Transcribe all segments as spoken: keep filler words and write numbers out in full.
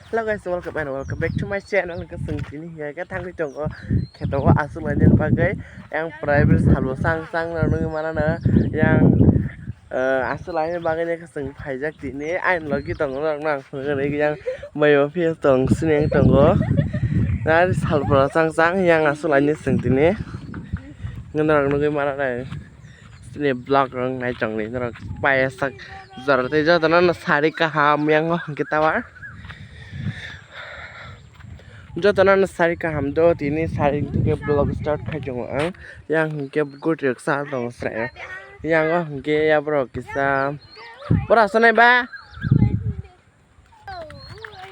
Hello guys, welcome and welcome back to my channel. Hwnkhe chwng tini hiya khe thangwi tongo kheto o aswk lainani bagwi. Yang private salo chang chang nang nugwi manana yang, eh, aswk lainani bagwi nai khe chwng phaijak tini. Aini logi tongo norokno ang phunukgwi yang maio phiya tong sini tongo. Nari sal pora chang chang yang aswk lainani chwng tini. Norok nugwi manana. Chini vlog rok nai tongdi norok paiya sak jora tei jotono no sari kaham yang o hwnkhe tower. Jotono no sari kaham do tini sari hwnkhe vlog start khai tongo ang. Yang hwnkhe guri rok cha tongo chwrai o. Yang o hwnkhe yaborok kisa bora asonai ba.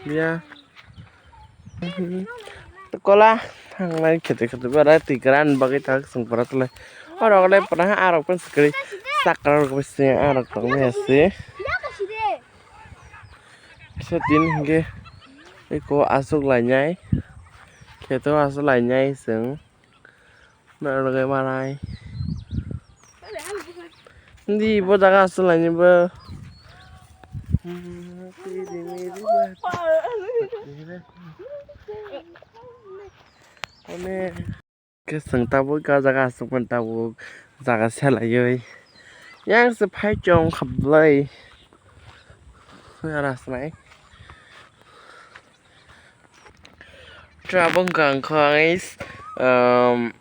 Ya. Kola thangnai khete khete bara twi kwran bagwi tak chwng pora tlai. Oro le pora arok pun sikri sakra rok bisi arok tong ya si. Kisa tin hingke eko aswk lainai kheto aswk lainai chwng. Norok manai. Di bo jaga aswk lainai bo. Khe chwng tabuk o jaga aswk mani tabuk jaga selaiwi. Yang se phai chong khablai. Ara swlai. Tabuk wngkha ang khe, um,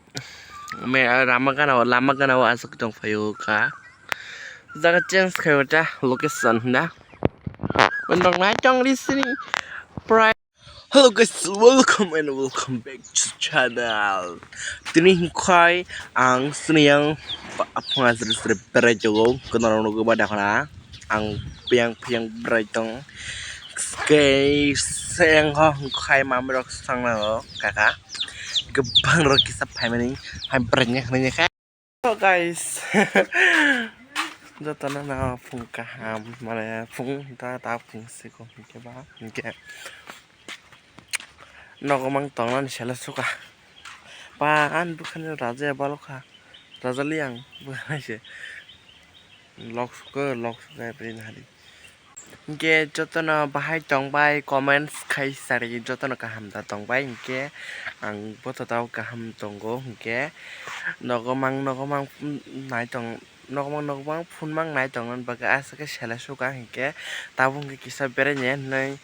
me-, lama gana o, lama gana o aswk tong phaio kha. Jaga change khai o ta location hwnna. Norok nai tong ri sini. Pri-, hello guys, welcome and welcome back to channel. Tini hwnkhe ang sini yang pa-, phunga sri sri berai jago, kono rok nugwi ba dakhna. Ang piyang piyang berai tong. Khe sengkho khai mami rok swngna o kaka. Kwbang rok kisa phaimani hai berai nya hwnwi kha. Hello guys. Jotono no phung kaham mane phung ta ta phung siko hwnkhe ba hwnkhe. Nogo mang tongnani sele suka. Pa ani bukhani raja balokha. Raja liang bukhani se. Lok suka lok suka bini hari. Hwnkhe jotono bahai tongbai comments khai sari jotono kaham da tongbai hwnkhe ang bo totao kaham tongo hwnkhe nogo mang nogo mang nai tong. Nokmang nokmang phone mang nai tongna bagwi aswk khe sele suka hinkhe tabuk hwnkhe kisa beraina hinwi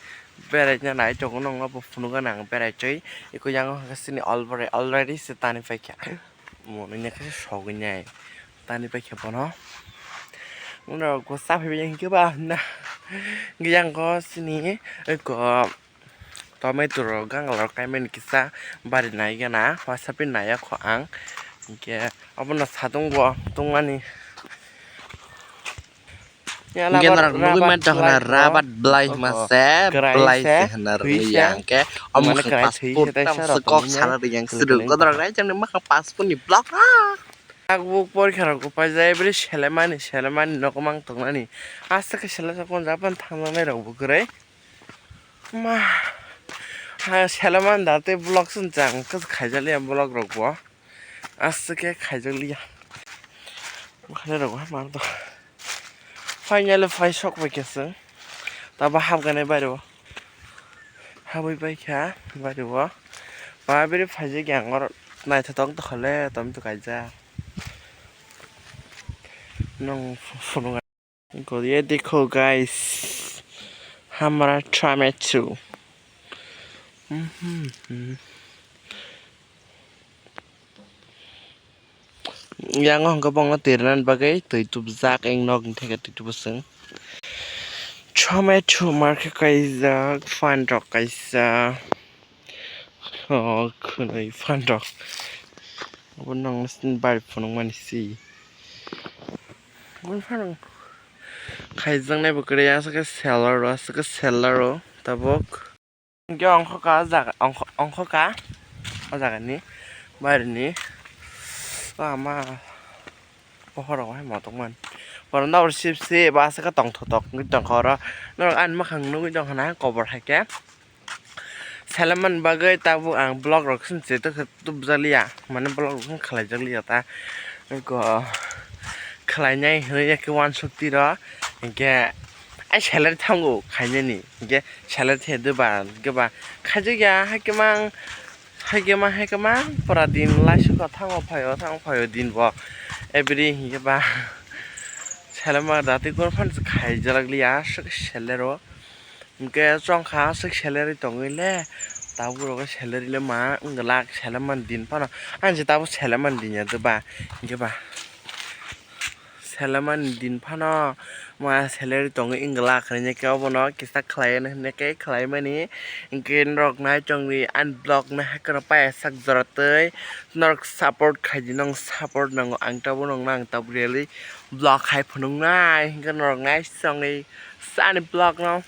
beraina nai tongo nokno bo phunukgwi ang berai twi eko yang o hwnkhe chini already se tani paikha mwnwi nai khe sogwi nai tani paikha bono norok bo chaphaibai hinkhe ba hwnna yang o chini eko. Tomato rok gangla rok kaimani kisa bari nai gana wasapi nai ya kho ang hinkhe obono satung bo tungmani. Hinkhe norok nugwi mantong hwnna rabat belai hwnma se belai se hwnna rwya hinkhe omo khe passport tamo se kok sana rwya ang suru kodorok rai changni makhang passport ni block rok. Takbuk porikha rok paijak bwrwi selemani selemani nogo mang tongnani aswk khe selesa kon japan thangjaknai rok bo kwrwi. Ma, ha, selaman da tei vlog song chang khe khaijak liya vlog rok bo. Aswk khe khaijak liya. Bwkhani rok bo ma to. Finally phai sok bai khe se. Tabo hapgani bari o. Habwi bai kha bari o. Ma biri phaijak yang oro naithotok dokhole tom to kaijak. Nung phunuk. Ko ye dekho guys, hamara tomato. Mhm. Yang o hwnkhe bongno twi rwna bagwi twi tubujak eng nok ni theke twi tubusung. Tomato market kaijak, fan rok kaisa. Oh, khwnwi fan rok. Obo nang bari phunukmani si. Obo fan rok khaijaknai bo kwrwi aswk khe seller rok, aswk khe seller rok tabuk. Hwnkhe ongkhoka jaga, ongkho-, ongkhoka o jagani barini. O ama pohor rok hai motokmani. Borok nabor sip sip aswk khe tongthotok wngwi tongkha oro. Norok ani mwkhang nugwi tongkha na kobor hai khe. Selaimani bagwi tabuk ang vlog rok sini se tubujaliya, mane vlog rok sini khlaijakliya ta. Eko khlainai hinwi khe uansuk tiro, hinkhe Ai salary thango khainani, hinkhe salary the de ba, hinkhe ba khaijakya, haikhe mang, haikhe mang, haikhe mang, pura din laisuka thango phaio, thango phaio din bo. Every hinkhe ba salary ma dati gon phan khaijalak liya, aswk salary o. Hinkhe chongkha aswk salary tongwi le, tabuk rogo salary le ma wng glak, salary man din phano, ang je tabuk salary man din ya de ba, hinkhe ba. Salary man din phano ma salary tongwi wng glak hinwi khe obono kisa khlai hinwi khe khlai mani. Hinkhe norok nai chongdi ani vlog no haikhe no paiya sak jora twi norok support khaidi, nong support nango, ang tabuk nongno ang tabuk really vlog khai phunuknai, hinkhe norok nai chongdi ani vlog no.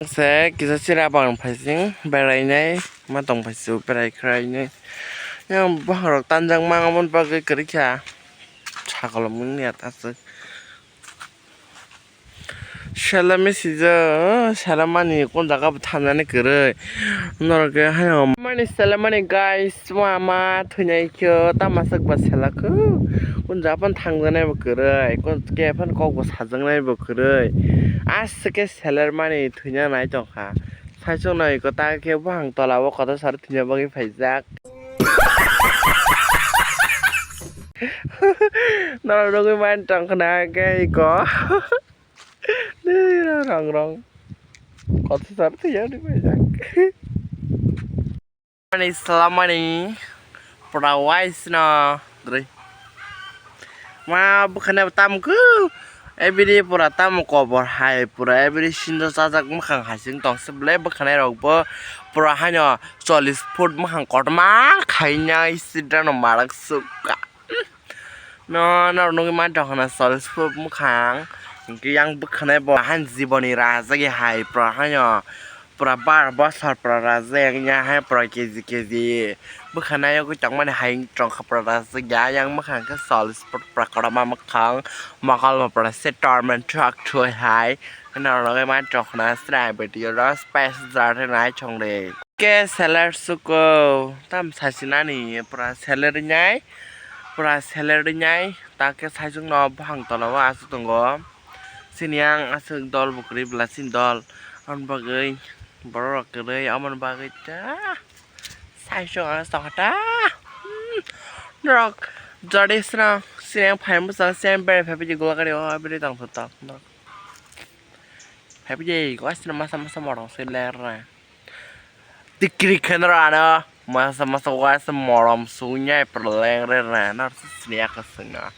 Se kisa chira bang phaising berainai ma tong phaisu berai khrainai. Yang buhangrok tanjak ma aboni bagwi kwrwi kha sakolom wngya aswk. Sela mesijo sela mani kon jaga bo thamnani kwrwi norok khe haino mani sela mani guys. Chwngma ma thwinai khe tamo swk ba sela khe kun ja phano thangjaknai bo kwrwi, kun khe phano kok bo sajaknai bo kwrwi. Aswk khe seler mani thwina nai tongkha. Saichung no eko ta khe buphang tola o kotor sari thwina bagwi phaijak. Norok nugwi mani tongkha na khe eko. Rong rong. Kotor sari thwina bagwi phaijak. Ani salamani pura wise no dre. Ma bwkhane tam ku. Every pura tam kobor hai pura every sindo chajak mwkhang hai sing tong se ble bwkhane rok bo pura haino chollish foot mwkhang kotorma khainai sidra no marak sukha. No, no, nugwi man tongkha na chollish foot mwkhang. Hinkhe yang bwkhanai bo han jiboni rajagwi hai pura haino. Pura bar bosor pura rajak ya hai pura K G K G. Bwkhanai yogwi tongmani hai tongkha pura rajak ya yang mwkhang khe chollish foot pura kotorma mwkhang. Mokol bo pura se torment truck thui hai. No, nugwi man tongkha na srai video ro space jar nai chongri. Ke seller suko tam sasinani pura seller nai. Pura salary nai, ta khe saichung no buphang tola o aswk tongo. Chini yang aswk dol bo kwrwi bwla chini dol. Aboni bagwi borok rok kwrwi, aboni bagwi ta saichung aswk tongkha ta. Hmm. Norok jodi swnam, chini yang phai bwsang, chini yang bere phai bidi gula gari o, bidi tong tong norok. Phai bidi gua swnam masa masa morong se ler na. Tikri khenro ano masa masa waisa morom sunya perleng re na nar sini ya kesengna.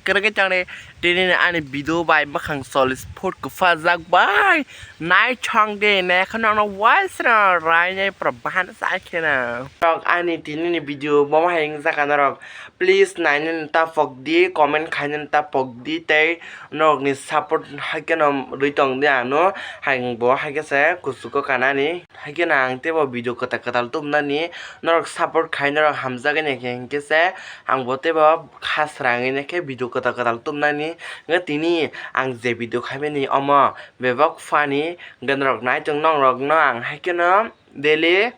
Kereke changre tini ani video bai makhang solis food kufajak bai nai chang de ne khano no waisa rai nai pra bahan sa khena. Rok ani tini ni video bo ma heng jaka norok. Please nainani ta pokdi, comment khainani ta pokdi, tei norokni support haikhe no rwi tongdi ano, hai bo haikhe se kuchugo kanani. Haikhe no ang teibo video kwtal kwtal tubunani, norok support khai norok hamjagwi naikhe hinkhe se ang bo teibo kha srangwi naikhe video kwtal kwtal tubunani. Hwnkhe tini ang je video khaimani omo bebak funny, hwnkhe norok naitung norokno ang haikhe no daily.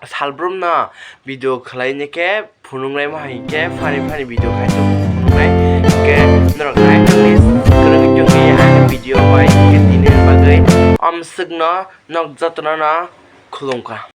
Salbrum no video khlai ni khe phunuk nai ma hai khe funny funny video khai phunuk nai khe norok nai tongni kwrwng tongni ani video bai khe tini bagwi omswk no nok jotono no khulumkha.